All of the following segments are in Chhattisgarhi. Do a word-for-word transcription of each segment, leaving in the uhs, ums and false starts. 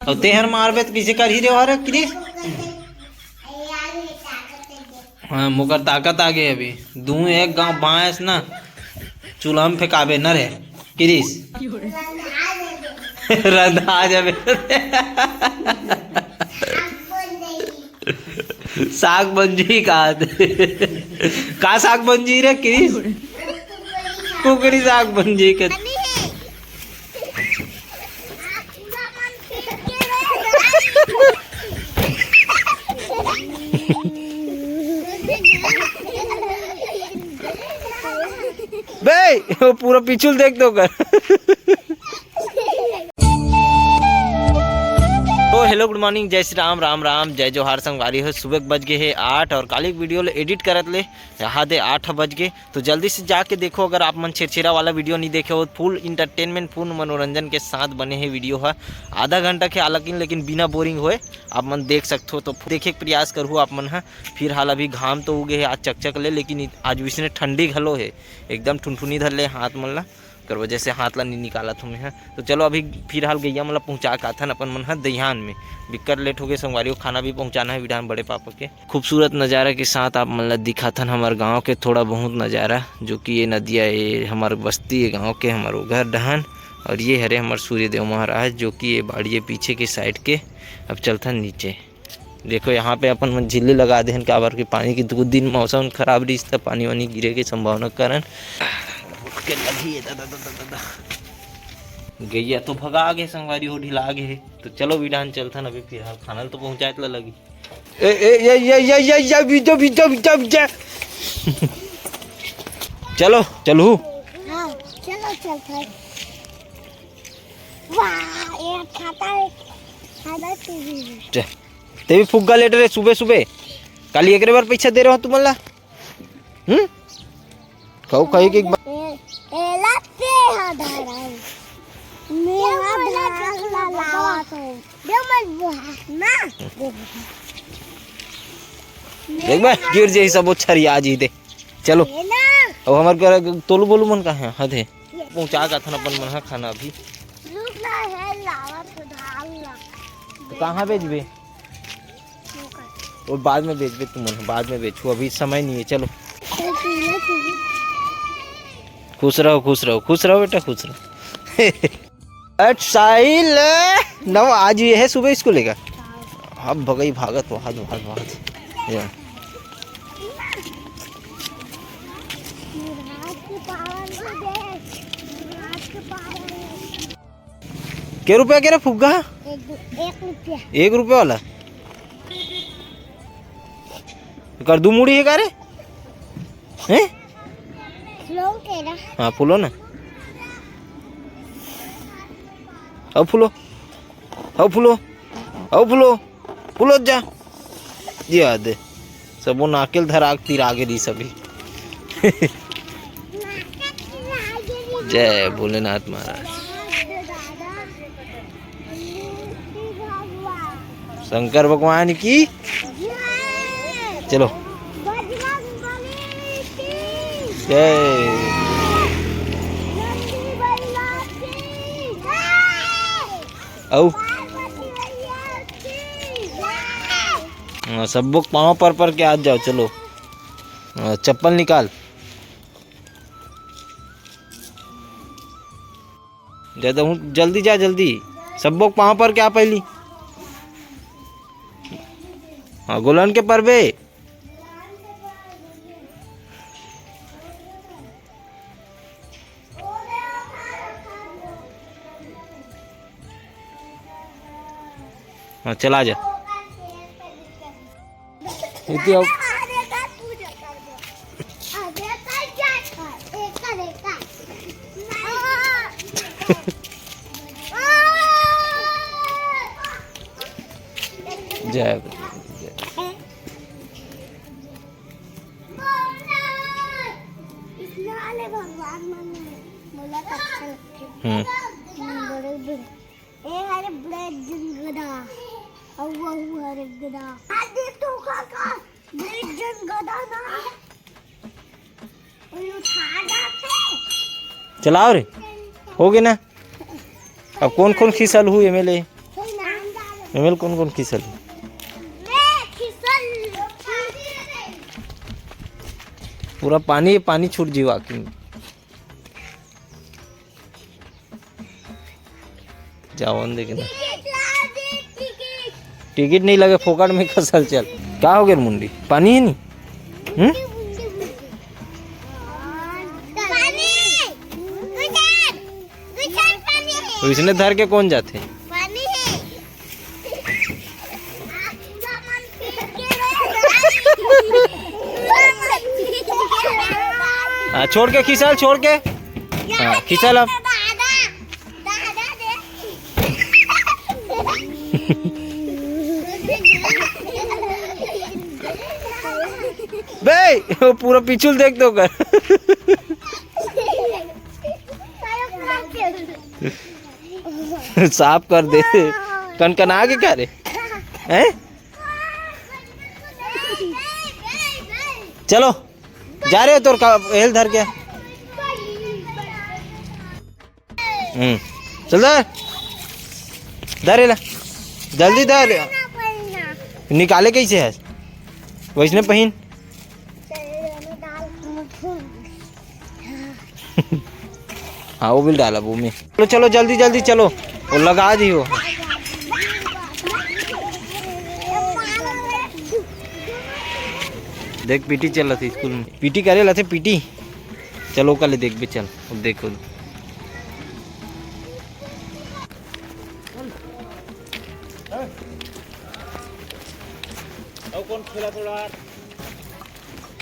अउ तेहर मारबे त किसे करही रे, अरे क्रिस? हाँ, मोकर ताकत आ गे अभी। दू एक गांव बांस ना, चूल्हा में फेंकाबे न रे, क्रिस। रंधा जाबे। साग बन जी का? का साग बन जी रे, क्रिस? कुकरी साग बन जी के। बे, वो पूरा पीछू ल देख तो कर। तो hello, good morning, जय श्री राम, राम राम, जय जोहार संगवारी हो। सुबह के बज गे हे आठ और काली के video ल edit करत ले यहाँ दे आठ बज गे। तो जल्दी से जाके देखो, अगर आप मन छेरछेरा वाला video नहीं देखे हो, full entertainment, full मनोरंजन के साथ बने हे video ह। आधा घंटा के हालांकि, लेकिन बिना boring होए आप मन देख सकथो। तो देखे के प्रयास करहु आप मन ह। फिलहाल अभी घाम तो उगे हे आज चकचक ले, लेकिन इत-, आज वइसने ठंडी घलो हे, एकदम ठुनठुनी धर ले हाथ मन ला। कर वजह से हाथ ला नहीं निकालत हूँ मैं ह। तो चलो अभी फिलहाल गैया मन ला पहुँचा के आथन अपन मन ह दइहान में। बिक्कट लेट हो गए संगवारी हो, खाना भी पहुँचाना है बिधान बड़े पापा के। खूबसूरत नज़ारा के साथ आप मन ला दिखाथन हमर गांव के थोड़ा बहुत नज़ारा, जो कि ये नदिया, ये हमर बस्ती, ये गांव के हमर वो घर डहन, और ये हरे हमर सूर्य देव महाराज, जो कि ये बाड़िए पीछे के side के। अब चलथन नीचे। देखो, यहाँ पे अपन मन झिल्ली लगा देहन, काबर के पानी की दू दिन मौसम खराब रहिस, त पानी वानी गिरे के संभावना के कारण। उठ के लगी है, दादा, दादा, दादा। गैया तो भगा गे संगवारी हो, ढिला गे हे। तो चलो बिधान चलथन, अभी फिलहाल खाना ल तो पहुँचाए ला लगी। ए, ए, ए, ए, ए, ए, ए, बीजा, बीजा, बीजा, बीजा। चलो, चलू। हाँ, चलो, चलते हैं। वाह, ये खाता है, खाता टीवी। ते भी फुग्गा लेट रे सुबह सुबह। काली एकरे बर पैसा दे रहे हो तुमन ला? हम्म? कहू कही कि एक बार ए, एला ते हा धराई। मेरा धरा ला लावा तो। दे मत बुआ, ना। दे। देख बे, गिर जाई सब, वो छरिया जी दे। चलो। ये ना। अब हमार घर तोलू बोलू मन का है, हद है। पहुंचा जाथन अपन मन ह खाना अभी। रुक ना, हे लावा तो धान ला। तो कहाँ बेचबे? वो बाद में बेचबे तुमन, बाद में बेचू, अभी समय नहीं है। चलो। खुश रहो, खुश रहो, खुश रहो बेटा, खुश रहो। अच्छा, साहिल, नव आज ये है सुबह स्कूल लेकर। अब भगई भागत, भागत, भागत, भागत। या। के रुपया के रे फुग्गा? एक, एक रुपया। एक रुपया वाला? कर दू मुड़ी है का रे? हैं? फुलो के ना। हाँ, फुलो ना। अब फुलो। अब फुलो। अब फुलो। फुलो जा। ये आ दे। सबो नाकेल धराक तीर आगे दी सभी। जय भोलेनाथ महाराज। शंकर भगवान की। चलो। जय। अउ। हाँ, सबो के पाँव पर पर के आ जाओ, चलो। हाँ, चप्पल निकाल। ज्यादा हूँ, जल्दी जा, जल्दी। सबो के पाँव पर के आ पहली। हाँ, गोलन के परबे। हाँ, चला जा। इति अब जय, जय। इसने वाले भगवान मन मोला तो अच्छा लगथे। हम्म। हम्म, बड़े बड़े। ए हरे बड़े जन गधा, अउ वहू हरे गधा। आ देख तो का का, बड़े जन गधा ना। ओए उठा जाथे। चलाओ रे, हो गे ना। अब कौन कौन खिसल हु एम एल ए? एमेल कौन कौन खिसल? पूरा पानी, पानी छूट जीवा की। जावन दे के ना। टिकट नहीं लगे, फोकट में खसल चल। का हो गया मुंडी? पानी है नी? हम्म? तो इसने धर के कौन जाते? हाँ, छोड़ के खिसल, छोड़ के। हाँ, खिसल अब। बे, वो पूरा पिछुल देख दो कर। साफ कर दे। कनकना के का रे? हैं? चलो, जा रहे हो तोर का हेल धर के। हम्म, चल धर। धर एला। जल्दी धर। निकाले कैसे है? वैसने पहिन। हाँ, वो भी डाला वो में। चलो, चलो, जल्दी, जल्दी चलो। वो लगा दी वो। देख, पीटी चल रहा था स्कूल में। पीटी करे ला थे, पीटी। चलो, कल देख बे, चल। अब देखो।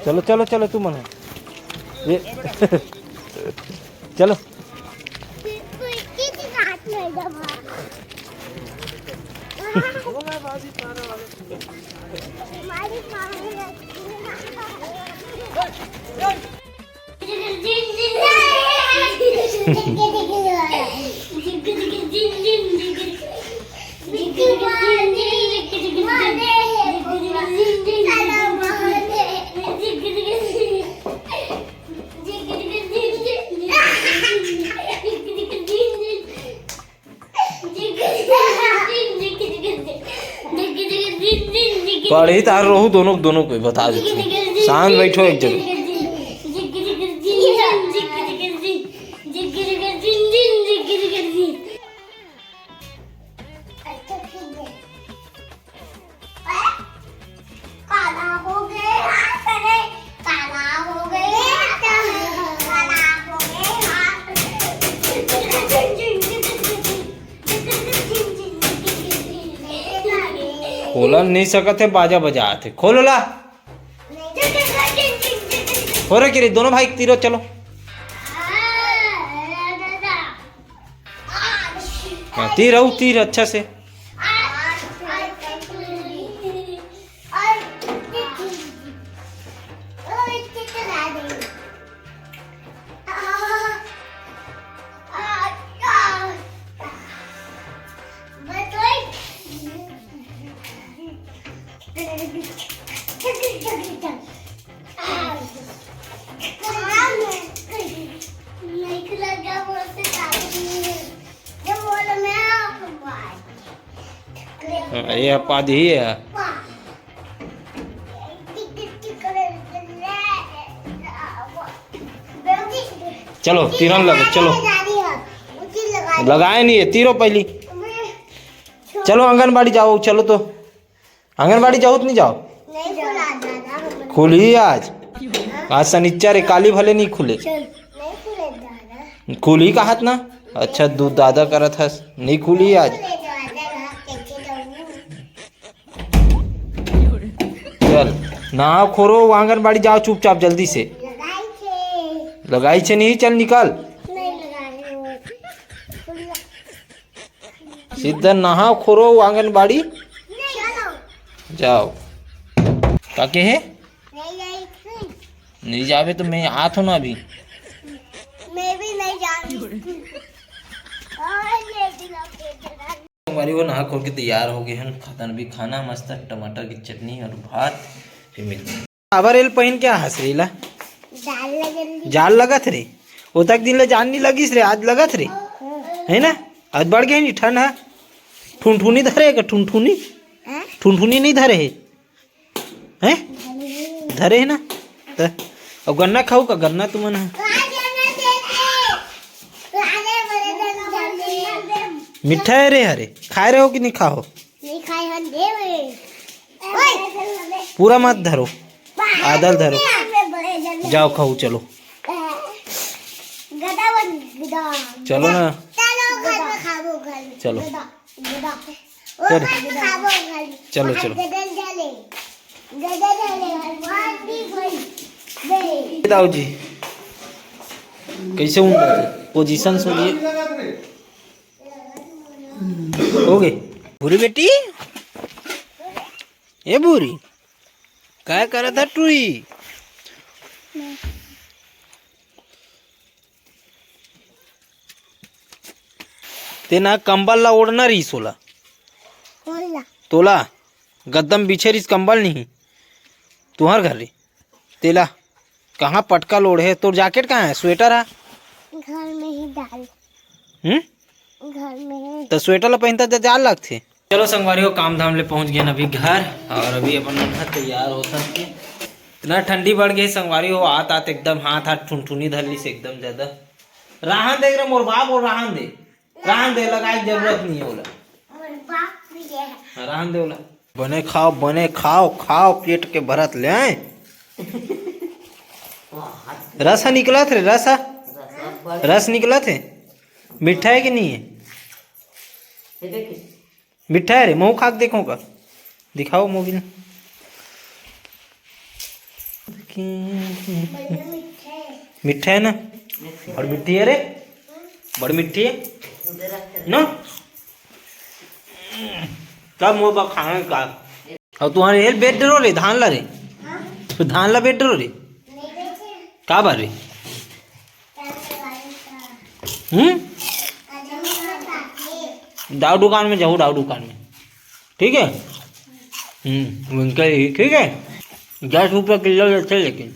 चलो, चलो, चलो, तू मन। ये चलो। पढ़ी तार रहू दोनों, दोनों को बता देती। शांत बैठो एक जगह। काला हो गए हाथ रे, काला हो गए हाथ रे, काला हो गए हाथ रे। खोला नहीं सकत है, बाजा बजात है। खोल ला। हो रे, के रे, दोनों भाई तीरो, चलो। हाँ, तीर आऊ, तीर अच्छा से। हाँ, ये पादी ही है। चलो, तीरन लगो, चलो। लगाए नहीं है, तीरो पहली। चलो, आंगनबाड़ी जाओ, चलो तो। आंगनबाड़ी जाओ तो नहीं जाओ? नहीं खुला दादा, हम खुली आज। आज शनिचर है, काली भले नहीं खुले। चल। नहीं खुले दादा। खुली कहत ना? अच्छा, दूध दादा करत हस। नहीं खुली आज। खुले दादा, कैसे जाऊँ? चल, नहा खोरो, आंगनबाड़ी जाओ चुपचाप जल्दी से। लगाई छे। लगाई छे नहीं, चल निकल। नहीं लगाई हो। सीधा नहा खोरो आंगनबाड़ी। नहीं, चलो। जाओ। का के है? नहीं, नहीं, नहीं। नहीं जावे तो मैं आत हूँ ना अभी। मैं भी नहीं जा रही। और ये दिन आप देख लेना। हमारी वो नहा खोर के तैयार हो गए हैं, खातन भी खाना मस्त, टमाटर की चटनी और भात। फिर मिलते हैं। काबर एल पहिन के आहस रे ला? जाड़ लगत रे। जाड़ लगत रे? ओ तक दिन ले जाड़ नहीं लगिस रे, आज लगत रे। है ना? आज बढ़ गए नहीं ठंड है। ठुनठुनी धरे हे का? ठुनठुनी? हैं? ठुनठुनी नहीं धरे हे? हैं? धरे हे ना? त अब गन्ना खाऊ का? गन्ना तुमन ह मीठा हे रे। हरे खाए रहे हो कि नहीं खाओ? नहीं खाए हन देवे। पूरा मत धरो, आदल धरो। जाओ खाओ, चलो। गदा बन, गदा। चलो ना। चलो घर में खाओ, घर में। चलो। गदा, गदा। वो चलो। घर में खाओ, घर में। चलो, चलो। गदा डाले। गदा डाले, भगवान भी भाई। दे। दाऊ जी, कैसे हूँ? पोजीशन सुनिए। हो गए। भूरी बेटी, ए भूरी, काय करत ह टूरी? तेना कंबल ला ओढ़ना रहीस ओला। कोन ला? तोला। गद्दम बिछे रहीस कंबल नहीं। तुहर घर रे। तेला। कहाँ पटका लोढ़े? तोर जैकेट कहाँ हे? स्वेटर हे? घर में ही डाल। हम्म? घर में ही। त स्वेटर ला पहिनता त जाड़ लगथे। चलो संगवारी हो, काम धाम ले पहुँच गेन अभी घर, और अभी अपन मन ह तैयार होथन के। इतना ठंडी बढ़ गई संगवारी हो, आत आत एकदम हाथ हाथ ठुनठुनी धर लीस एकदम ज्यादा। राहन दे रे मोर बाप, वो राहन दे, राहन दे, लगाए के जरूरत नहीं हे ओला। मोर बाप भी है। हाँ, राहन दे ओला। बने खाओ, बने खाओ, खाओ पेट के भरत ले आए। रस ह निकलत रे, रस ह। रस निकलत हे। मीठा हे कि नहीं हे? मीठा हे रे, महूँ खा के देखो का। दिखाओ मोबिल। मीठा हे ना? बड़ मीठी हे रे, बड़ मीठी हे ना। तब मोर बा खाना का। अउ तुहर एल बेच डरो रे, धान ला रे। तो धान ला बेच डरो रे। का बार रे? हम्म? जाओ दुकान में, जाओ, जाओ दुकान में। ठीक है? हम्म, उनका ही, ठीक है? दस रुपया किलो लेथे लेकिन।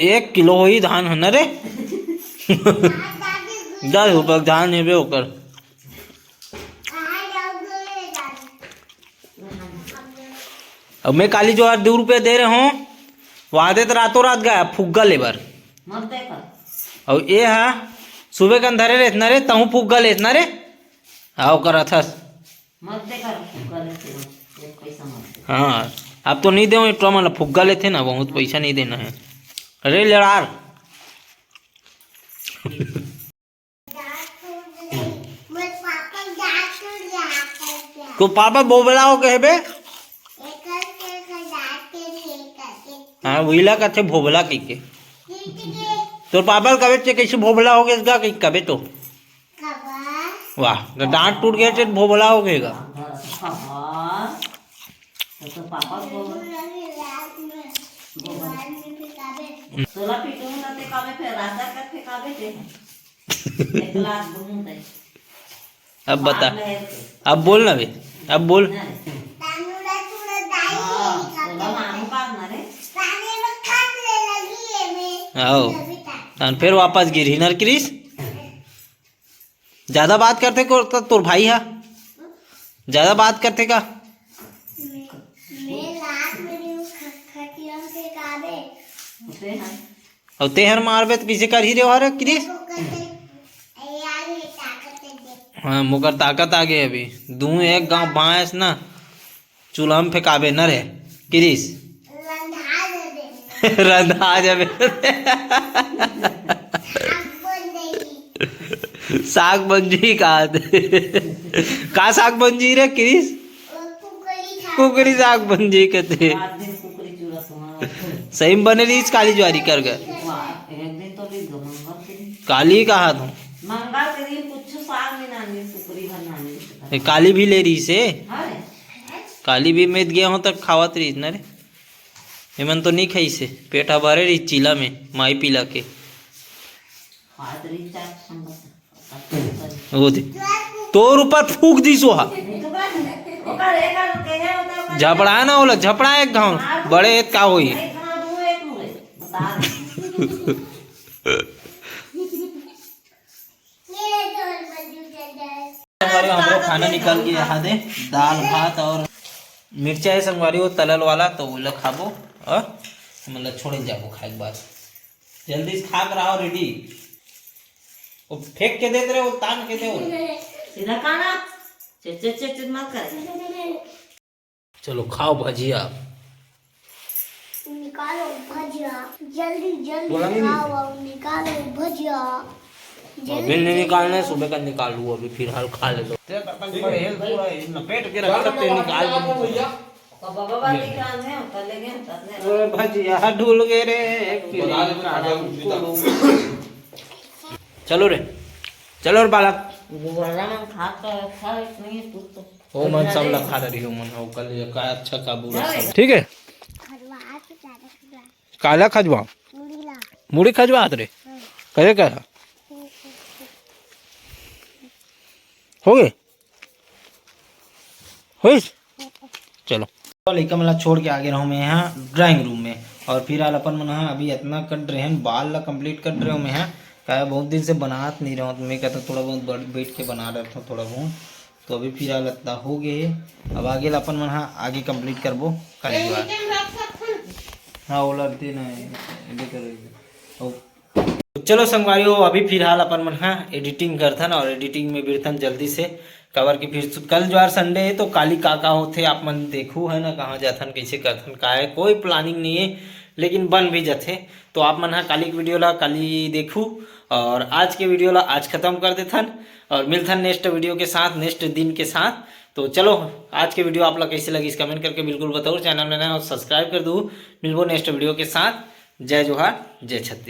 एक किलो होही धान ह ना रे। दस रुपया धान हेबे ओकर। अब मैं काली जो आज दो रुपया दे रहे हूँ, वो आदे तो रातों रात गया फुग्गा ले बर। मत देखा। और ये हा सुबह कन धरे रहत ना रे, तहूँ फुग्गा लेत ना रे। आओ करत हस। मत देखा, फुग्गा लेते हो, एक पैसा मत दे। हाँ, आप तो नहीं दे, तो मन फुग्गा लेते ना, बहुत पैसा नहीं देना है। अरे लड़ार। तो पापा बोबला हो गए बे। हाँ, वहीला कथे भोभला कहिके। तोर पापा ल कबे ते कैसे भोभला हो गए गा कहिके कबे तो। वाह, तो दांत टूट गए ते भोभला हो गए गा। तोला पीटूंगा ते कबे फेर रास्ता तक फेंकाबे ते। एक लाख दूंगा ते। अब बता, अब बोल ना बे, अब बोल। हाँ, बोला मामू का ना रे। आओ, तहन फिर वापस गिरही नर क्रिस। ज्यादा बात करथे को, तो तोर भाई हा ज्यादा बात करथे का? अउ तेहर मारबे त किसे करही रे हर क्रिस? हाँ, मोकर ताकत आ गए अभी। दू एक गांव बांस ना, चूल्हा में फेंकाबे न रे, क्रिस। रंधा जाबे। साग बन जी का? का साग बन जी रे, क्रिस? कुकरी साग बन जी कथे। सही में बने रहीस काली ज्वारी कर गे। काली कहा तू। मंगल के दिन कुछ साग नहीं नानी, कुकरी भर नानी। काली भी ले रहीस हे। काली भी मैं गे हों त खावत रहीस ना रे। एमन तो नहीं खाइस हे, पेट हा भरे रहीस चीला में, माई पीला के। वो दे, तोर ऊपर फूंक दीस ओहा। झपड़ा ना ओला, झपड़ा एक घाव, बड़े हेत का होही। चलो, हमरो खाना निकल गया है, दे दाल भात और मिर्चा है संगवारी, वो तलल वाला, तो वो ला खाबो और हमन ला छोड़े जाबो खाए के बाद। जल्दी से खा के रहो, रेडी। वो फेंक के देते रहे, वो तान के दे। सीधा खाना, चिट चिट चिट चिट मत कर। चलो खाओ भजिया। निकालो भजिया, जल्दी जल्दी बोला नहीं खाओ, निकालो भजिया। अभी नहीं निकालना है, सुबह का निकालू, अभी फिलहाल खा ले लो। तेरे तक बड़े हेल्प पूरा लपेट के रख सकते हैं, निकाल के। भैया। बाबा बाबा निकाल में होता ले गए होता ने। ओए भजिया ढूल गए रे। चलो रे, चलो रे बालक। वो वाला मन खा तो अच्छा है, इतनी तू तो। ओ मन सब ला खा रही हूँ मन, हो कल ये का अच्छा का बुरा सब। ठीक है। काला खजवा। मुड़ी खजवा आत रे। करे का? हो गए? होइस? चलो। लइका मन ला छोड़ के आगे रहूँ मैं यहाँ ड्राइंग रूम में। और फिलहाल अपन मन हा अभी इतना कट रहे हैं, बाल ला कंप्लीट कट रहे हो मैं यहाँ। काहे बहुत दिन से बनात नहीं रहूँ, तो मैं कहता थोड़ा बहुत बैठ के बना रहता हूँ थोड़ा बहुत। तो अभी फिलहाल इतना हो गए है। अब आगे ला अपन मन हा आगे कंप्लीट करबो काली बार। हाँ, ओला दे ना, एडिट कर। तो चलो संगवारी हो, अभी फिलहाल अपन मन हा एडिटिंग करथन और एडिटिंग में बिरथन जल्दी से, काबर कि फिर कल जुआर संडे है, तो काली का का होथे आप मन देखू है ना, कहाँ जाथन, कैसे करथन, का है, कोई प्लानिंग नहीं है, लेकिन बन भी जाथे। तो आप मन हा काली के वीडियो ला काली देखू और आज के वीडियो ला आज खत्म कर देथन और मिलथन नेक्स्ट वीडियो के साथ, नेक्स्ट दिन के साथ। तो चलो, आज के वीडियो आप ला कैसे लगी, कमेंट करके बिल्कुल बताओ। चैनल में नए हो, सब्सक्राइब कर दू। मिलबो नेक्स्ट वीडियो के साथ। जय जोहार, जय छत्तीसगढ़।